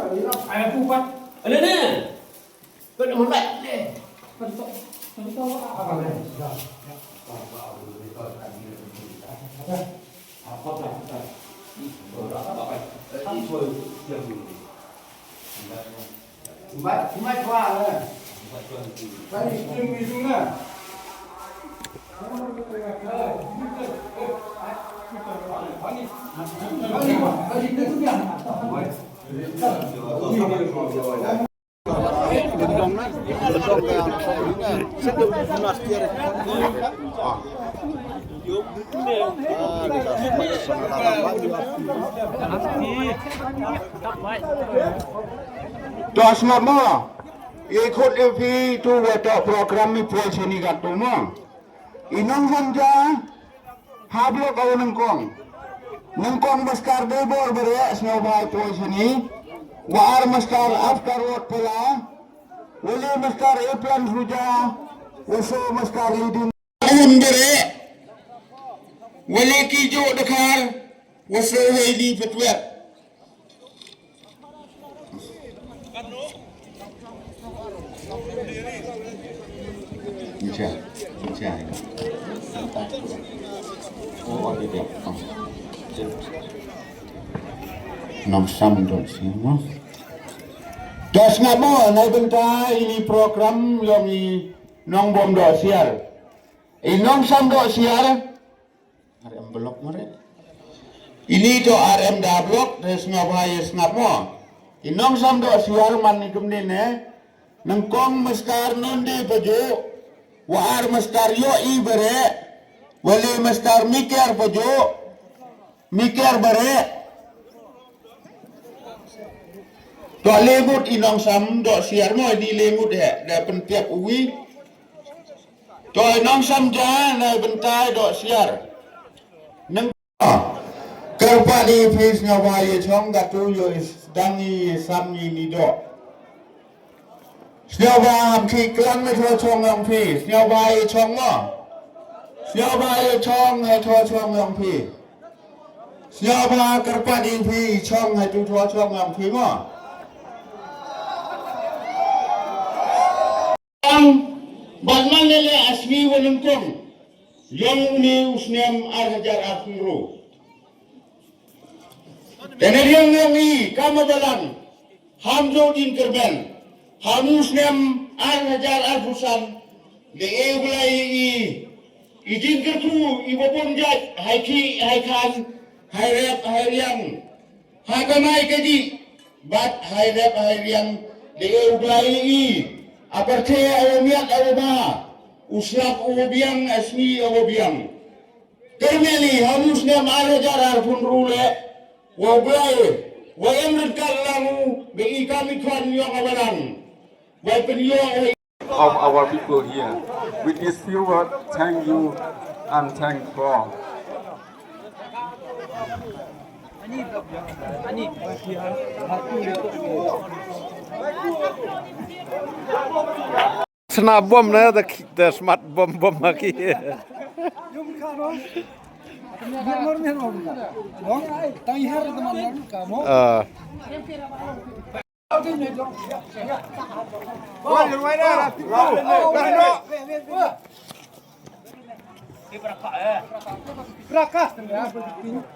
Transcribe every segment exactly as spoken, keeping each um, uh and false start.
To sngap mo. Ïa khot ïa phi tu wa to program mi poi shini kat tu mo. I nongshong ja ha block aw nyngkong. Nyngkong Master Debor Bere sngewbha ïa poi shini. Wa ar Master After Road Pela. Wali Master Iplan Suja. Waso Master Lidin. Aun Bere. Wali Kijo Dekar. Waso Heidi Petwet. Nong sam dot siar. Dos ngabo nai bentai ini program long i nong bom dot siar. I nong sam dot siar. Ar em block mo re. Ini to ar em da block, re sngap ha ye sngap mo. I nong sam dot siar man ni kumne ne. Nyngkong Master Nonde Pajo. Wa ar Master Yo I Bere. Wali Master Miker Pajo. Miker Bere. To lengut i nong sam dot siar mo, ini lengut he. Da pyntiap uwi. To i nong sam ja na bentai dot siar. Nang kyrpad i phi sngewbha ïa chong katu ïa i sdang i sam i ni dot. Sngewbha ham ki klang me tho chong yong phi. Sngewbha ïa chong mo. Sngewbha ïa chong he tho chong yong phi. Sngewbha kyrpad i phi chong he tu tho chong yong phi mo. Ang, bad man lele asmi wa nyngkong, yong uni u snem ar hajar arphew hynriew. Te na riang yong i, kama balang, ham jo din kerben, ham u snem ar hajar arphew san, de e u Blai i, i din kerku, i babun jait, hai ki, hai khan, hai rep, hai riang. Ha kamai kajih, bad hai rep hai riang, de e u Blai i, a pyrthei a wa miat a wa bha, u slap u wa biang, a sngi a wa biang. Kyrmeli, ha u snem ar hajar arphew hynriew le, wa u Blai, wa em ryngkat lang u, de i kam i khwan yong a balang. Wa pynïoh, wa of our people here. With these few words, thank you and thank God. Sna bom na the, the smart bom bom ha ki. Ah.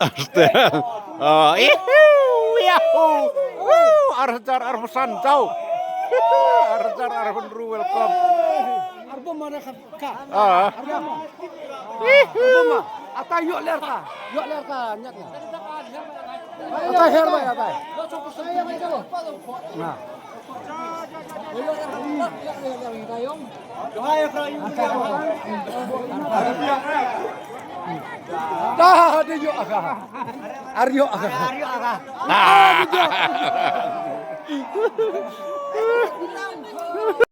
Aste. Oh, ihu, yahu. Woo, ar hajar arphew san, jao. Ar hajar arphew hynriew, welcome. Arbom mana kan? Ka. Ah. Arbom ma. Ihu. Arbom ma. Atai, ïoh ler ta. Ïoh ler ta, nyat na. Atai, her bai, atai. Na. Dah, ada ïoh aka. Ar ïoh aka. Ah, ada ïoh.